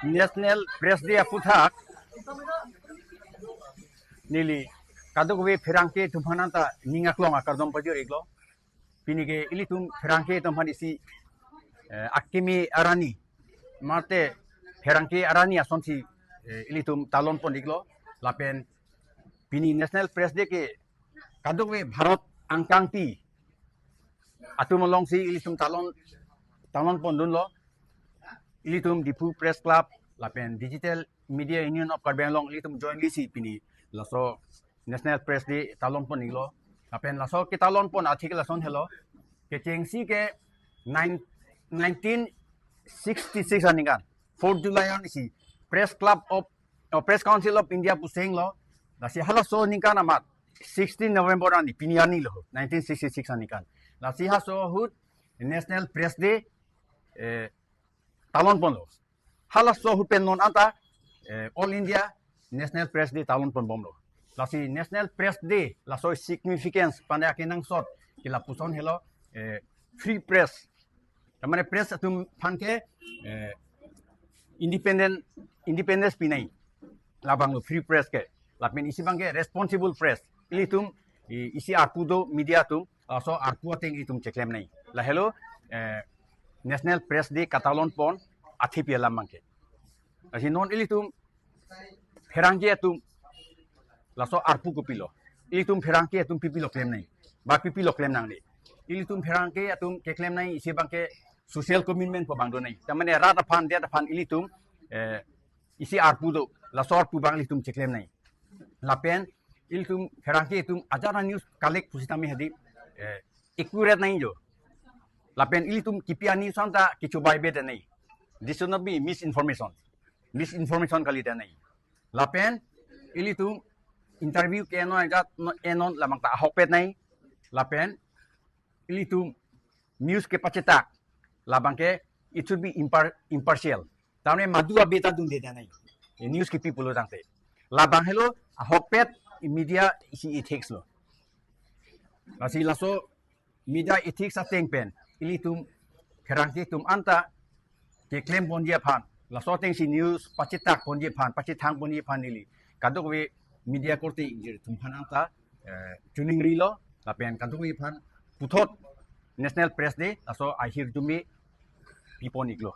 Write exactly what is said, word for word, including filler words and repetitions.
National Press Day aputhak neli kadokave pherangke atum aphan anta ning aklong akardom pajir-iklo. Pini ke ilitum pherangke atum aphan isi, eh, akimi arni mate pherangke arni asonsi, eh, ilitum talon pon-iklo. Lapen pini National Press Day ke kadokave Bharat angkangpi atum alongsi ilitum talon, talon pondunlo. Ilitum Diphu Press Club lapen Digital Media Union of Karbi Anglong ilitum jointly si pini laso National Press Day talon pon-iklo. Lapen laso ketalon pon athik lason helo. Kechengsi ke nine, nineteen sixty-six aningkan, fourth July arni si Press Club of, oh, Press Council of India pu senglo. Lasi halaso aningkan amat sixteen November arni, pini arni lo, nineteen sixty-six aningkan. Lasi halaso ahut National Press Day, eh, talon ponlo. Halaso ahut pen non anta, eh, All India National Press Day talon ponbomlo. Lasi National Press Day laso significance pen akenangsot ke lapuson helo, eh, free press. Tamane press atum aphan ke, eh, independent, independence pinai. Labanglo free press ke. Lapen isi abangke responsible press. Ilitum, i-, isi arpu do media atum, laso arpu ateng ilitum cheklemnei. Lahelo, eh, National Press Day katalon pon athip alam abangke. Lasi non ilitum pherangke atum laso arpu kopilo? Ilitum pherangke atum pipilo klemnei? Ba pipilo klem nangne? Ilitum pherangke atum keklemnei isi abangke social commitment pu abang donei. Tamane rat aphan, det aphan ilitum, eh, isi arpu do, laso arpu abang ilitum cheklemnei. Lapen ilitum pherangke atum ajat a-news collect pusitame hadi, eh, accurate nangji. Lapen ilitum kipi a-news anta kechobai bedenei. This should not be misinformation. Misinformation kalidenei. Lapen ilitum interview ke non ajat non, eh, non labang ta ahokpetnei. Lapen ilitum news kepachetak labangke it should be impar-, impartial. Tamane madu abe ta dundedenei, e news kipi pulo tangte. Labang helo ahokpet media isi ethics lo. Lasi laso media ethics ateng pen ilitum pherangke atum anta keklem ponji aphan, laso atengsi news pachetak ponji aphan, pachethang ponji aphan neli kadokave media korte ingjir atum aphan anta, eh, choningrilo. Lapen kadokave aphan puthot National Press Day laso ahirjume pipon-iklo.